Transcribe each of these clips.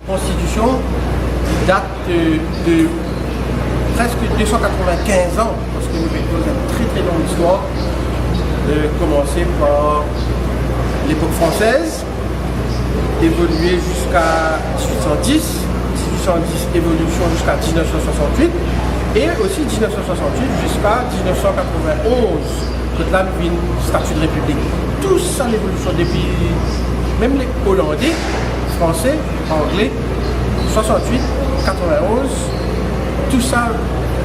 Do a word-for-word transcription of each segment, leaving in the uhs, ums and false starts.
Konstitision, li dat, euh, de preske de san katrovin-kinz an, parski nou pe koz enn tre, tre long istwar, euh, koumanse par lepok fransez, evolie ziska diz-wit san dis, diz-wit san dis, evolision ziska diz-nef san swasant-wit, e osi diz-nef san swasant-wit ziska diz-nef san katrovin-onz, kot la nou vinn stati de repiblik. Tou sa levolision depi mem le Olande, Franse, Angle, swasant-wit, katrovin-onz, tou sa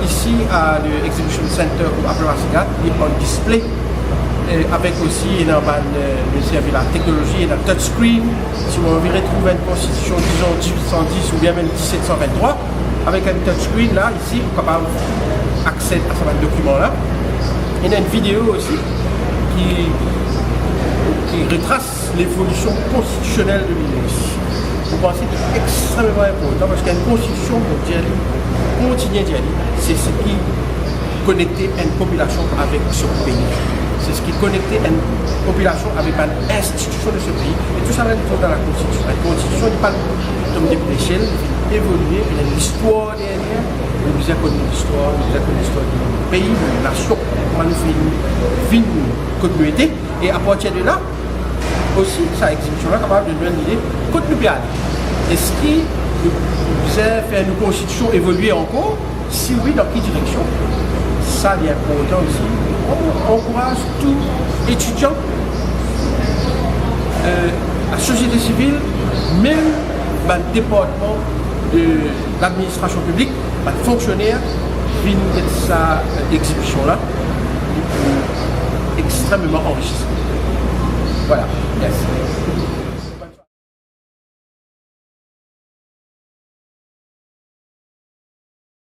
isi a le Exhibition Center ou Upper Pasighat, li an display, e avek osi ena bann, euh, nou servi la teknolozi, ena touchscreen. Si ou anvi retrouv enn konstitision, dizon, diz-wit san dis oubien mem diz-set san vinn-trwa, avek enn touchscreen la, isi, ou kapav aksed a sa bann dokiman la. Ena enn video osi ki, ki retras levolision konstitisionel de Lil. Mo panse ki extrememan inportan, parski enn konstitision, mo dir li, kontinie dir li, se seki konekte enn popilasion avek so pei. Se seki konekte enn popilasion avek bann institision de so pei. E tou sa la, li trouv dan la konstitision. Enn konstitision, li pa tom depi lesiel, li evolie, li ena enn listwar deryer. Nou bizin konn listwar, nou bizin konn listwar de nou pei, de nou nasion, kouma nou finn vinn kot nou ete. E apartir de la, osi, sa egzibision la kapav donn nou enn lide kot nou pe ale. Eski nou bizin fer nou konstitision evolie ankor? Si wi, dan ki direksion? Sa li inportan osi. Mo ankouraz tou etidian, euh, lasosiete sivil, mem bann departman de ladministrasion piblik, bann fonksioner, vinn get sa, euh, egzibision la, li pou extrememan anrisisan. Vwala, mersi.